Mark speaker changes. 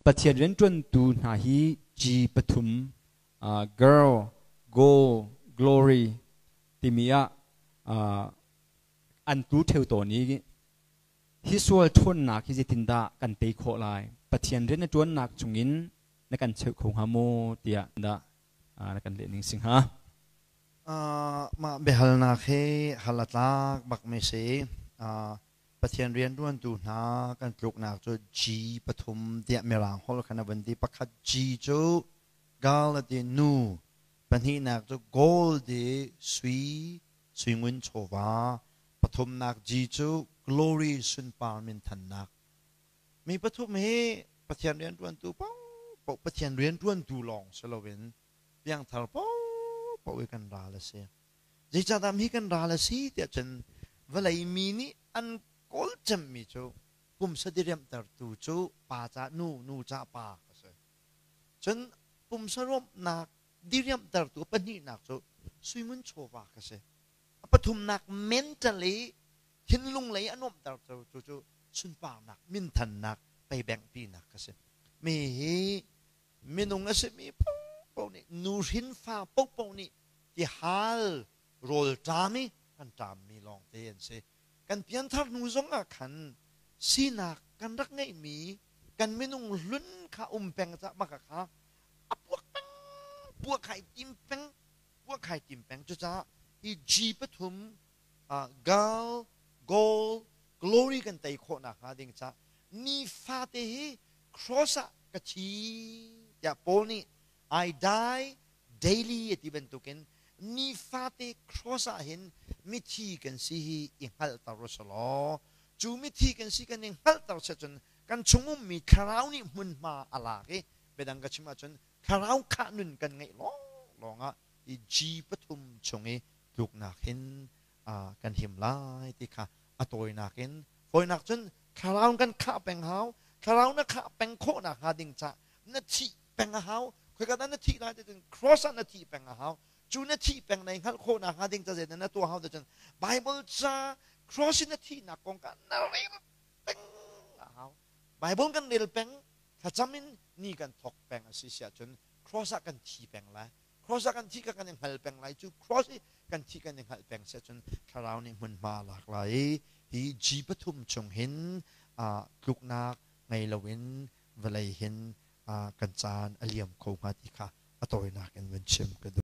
Speaker 1: Pathian rianṭuantu hna hi G pathum girl, goal, glory timi ah an tlu ṭheo tawn i hi sual ṭhawnnak hi zeitindah kan tei khawh lai? Pathian rian na ṭuannak chungin na kan cheuh kho hnga maw tiah dah na kan leh ning si hnga?
Speaker 2: Mah biahalnak hi hal a tlak bakmi si. Pathian rianṭuantu hna kan tluknak cu G pathum tiah Mirang holh khan a vun ti. Pakhat G cu girl a ti nu, pahnihnak cu gold i sui, suingun chawva, pathumnak G cu glory sunpar minthannak. Mi pathum hi Pathian rianṭuantu paohpaoh Pathian rianṭuantu lawng si loin piangthar paohpaoh i kan ral a si. Zeicahdah mi kan ral a si tiah cun vawlei mi nih an kawl cemmi cu pumsa diriamhtertu cu pa ca nu, nu ca pa a si. Cun pumsa ruamhnak diriamhtertu pahnihnak cu suingun chawva ka si. A pathumnak mentally thinlung lei a nuamhter cu cu sunparnak, minthannak, peibenghpinak ka si. Mi hi minung a simi paohpaoh nih nuhrin fa paohpaoh nih tihal rawl ṭam i kan ṭammi lawngte an si. Kan pianthar hnu zongah khan sinak kan rak ngeihmi kan minung hlun kha um peng cah maka kha a puak peng puak khai tim peng puak khai tim peng cucaah hi G pathum gal gold glory kan tei khawh nakhnga ding ca nifate hi cross ah ka thi tiah Paul nih I die daily a ti bantukin nifate cross ah hin mithi kan si hi i hngalhter u selaw cu mithi kan si kan i hngalhter se cun kan chung ummi thlarau nih hmunhma a lak i biadang ka chim ahcun thlarau khah nun kan ngeih lawng lawngah i G pathum chung i tluknak hin kan him lai ti kha a tawinak in fawinak cun thlarau kan khah peng hau thlarau na khah peng khawh nak hnga ding ca na thih peng a hau khoika dah na thih lai ti cun cross ah na thih peng a hau cu na thih peng nei hngalh khawh nak hnga ding ca zeidah na tuah hau ti cun Bible ca cross in na thihnak kong ka na rel peng a hau Bible kan rel peng thlacam in ni kan thawk peng a si siah cun cross ah kan thi peng lai cross ah kan thi ka kan i hngal peng lai cu cross i kan thi kan i hngalh peng si ahcun thlarau nih hmunhma a lak lai i hi G pathum chung hin tluknak ngei loin vawlei hin kan caan a liam kho hnga ti kha a tawinak in van chim ka duh.